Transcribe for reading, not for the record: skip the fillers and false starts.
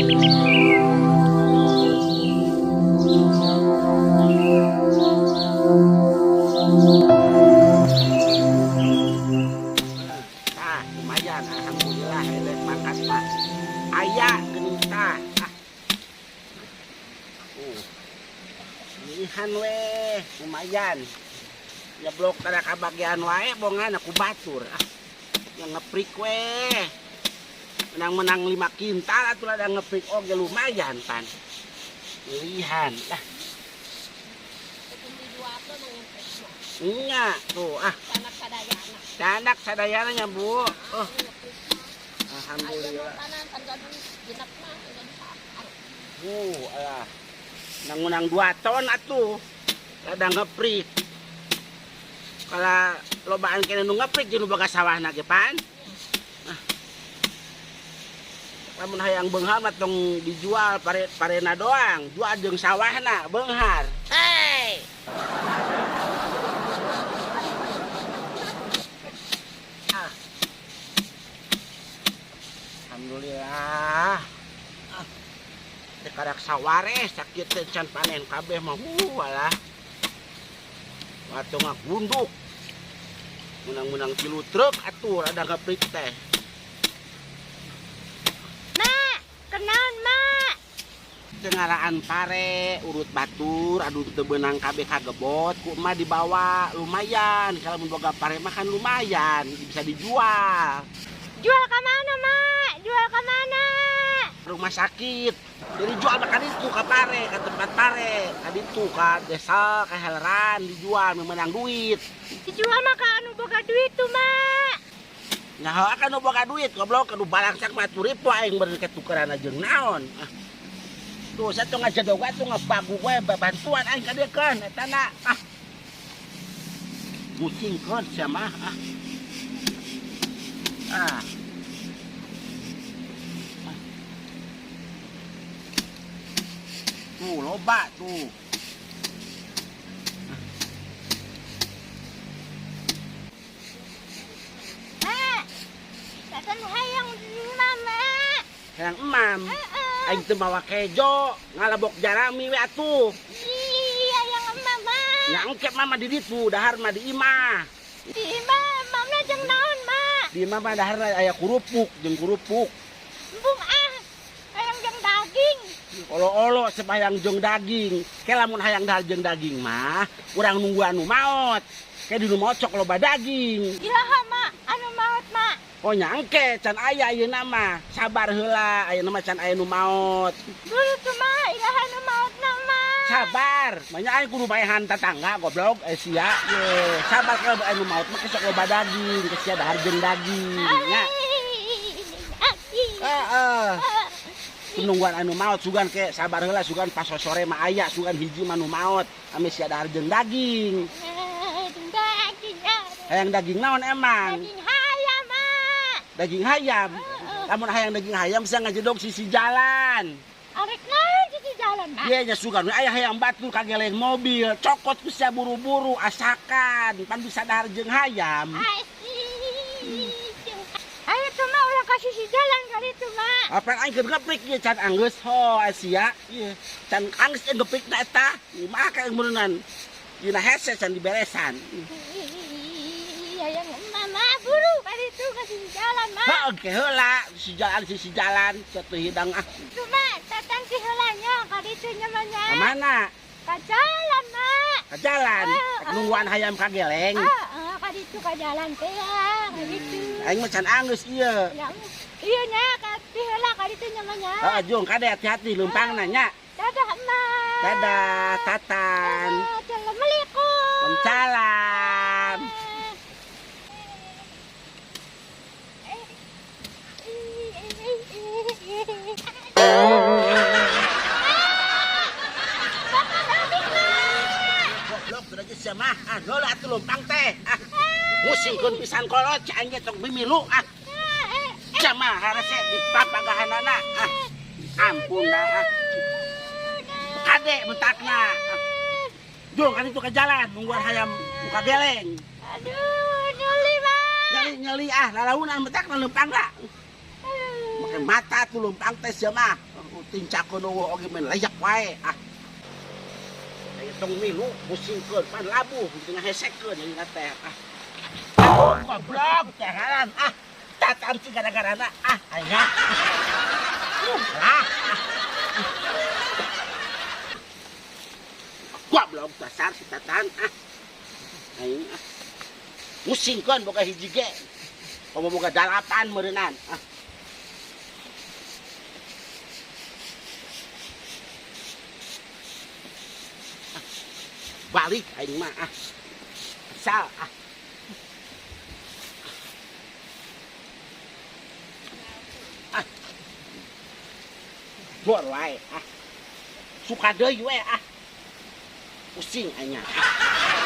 Tah, lumayan alhamdulillah eleh mangkat mah. Aya geuning tah. Ah. Milihan weh, lumayan. Nyeblok kada kabagian wae bongan aku batur. Ah. Yang ngeprik weh. Menang-menang 5 kintal atuh ada ngeprik oge lumayan pan. Pilihan lah. Nya tuh ah. Canak sadayana. Canak sadayana nya Bu. Oh. Alhamdulillah. Alah. Nang-nang 2 ton atuh. Ladang ngeprik. Kalau lobaan kene nu ngeprik jeung nu boga sawahna ge pan. Ah. Lamun hayang beunghar mah tong dijual parena doang, jual jeung sawahna beunghar. Hey. Ah. Alhamdulillah. Ah. Teh karak sawareh sakit teh can panen kabeh mah walah. Watu ngagunduk. Menang-menang 3 truk atuh rada ngeprik teh. Mak, kenaon mak? Tengaraan pare, urut batur, aduh teu beunang kabeh kagebot, ku emak dibawa lumayan. Kalau mun boga pare mah kan lumayan, bisa dijual. Jual ka mana, Mak? Jual ka mana? Rumah sakit. Jadi jual makan itu ke pare, ke tempat pare, ka ditu ka desa, ka heleran dijual memenang duit. Dijual mah ka anu boga duit tuh, Mak. Nyaho kan nu boga duit, goblok anu balangsak mah atuh ripu aing beureun ketukeran jeung naon. Ah. Tuh satu ngajadoga tuh ngebagu we bantuan aing ka dieu keun eta na. Ah. Musingkeun sia mah ah. Ah. Tuh loba tuh. Mak, tatan hayang mama. Hayang emam. Aing teu mawa kejo, ngalebok jarami we atuh. Iya, hayang emam, Mak. Nya engke mama di ditu, dahar mah di imah. Di imah, mamna jeung naon, Mak? Di imah mah dahar aya kurupuk, jeung kurupuk. Embung ah, hayang jeung daging. Olo-olo sepayang jeung daging. Ke lamun hayang dahar jeung daging mah, urang nunggu anu maot. Ke di nu maot sok loba daging. Iraha, Mak, anu maot, Mak. Oh nyangke can aya ayeuna mah. Sabar heula, ayeuna mah can aya nu maot. Dulu tuh mah iraha nu maotna mah. Sabar, banyak aing kudu baehan tetangga goblok sia. Ye, sabar kalau aya nu maot mah sok loba daging, ke sia dahar jeung daging nya. Heeh. Nungguan anu maot sugan ke sabar heula sugan pas sore mah aya sugan hiji mah nu maot ame sia dahar jeung daging. Hayang daging naon emang? Daging hayam, Mak. Daging hayam. Lamun hayang daging hayam bisa ngajedog sisi jalan. Arek naon sisi jalan, Mak? Ieu nya sugan we aya hayam batur kageleng mobil, cokot ku sia buru-buru asakan, pan bisa dahar jeung hayam. Ayo tuh mah ulah ka sisi jalan kali itu, Mak. Apa aing keur ngeprik ieu can anggeus ho sia. Ieu can anggeus jeung ngeprik na eta. Mah ka meureunnan. Dina hese can diberesan. Iya yang mama buru kali itu ke sisi jalan, Mak. Heeh, ke heula sisi jalan sisi jalan satu hidang ah. Tuh, Mak, tatang si heulanya kali itu nya mah nya. Ka mana? Ka jalan, Mak. Ka jalan. Nungguan hayam kageleng. Heeh, kali itu ka jalan teh ya, kali itu. Aing mah can anggeus ieu. Ya, ieu nya ka ti heula kali itu nya mah nya. Heeh, jung kade hati-hati leumpangna nya. Dadah, Mak. Dadah, Tatan. Assalamualaikum. Waalaikumsalam. Goblok sudah geus sia mah. Ah, heula atuh leumpang teh. Ah. Musingkeun pisan kolot cai aing ge tong mimilu ah. Sia mah harese dipapagahanana ah. Ampun dah ah. Kade bentakna. Ah. Jung kan itu ke jalan nungguan hayam muka geleng. Aduh, nyeli, Mak. Nyeli, nyeli ah, lalaunan bentakna leumpang da. Mata tuh lumpang teh sia mah. Tincakeun eueuh oge men layak wae ah. Aya tong milu musingkeun pan labuh di tengah hesekeun jadi teh ah. Goblok teh haran ah. Tatam si gara-garana ah aing ah. Ah. Goblok dasar si Tatan ah. Aing ah. Musingkeun boga hiji ge. Komo boga 8 meureunnan ah. Balik aing mah ah. Asal ah. Ah. Bor wae ah. Suka deui we ah. Pusing aing ah.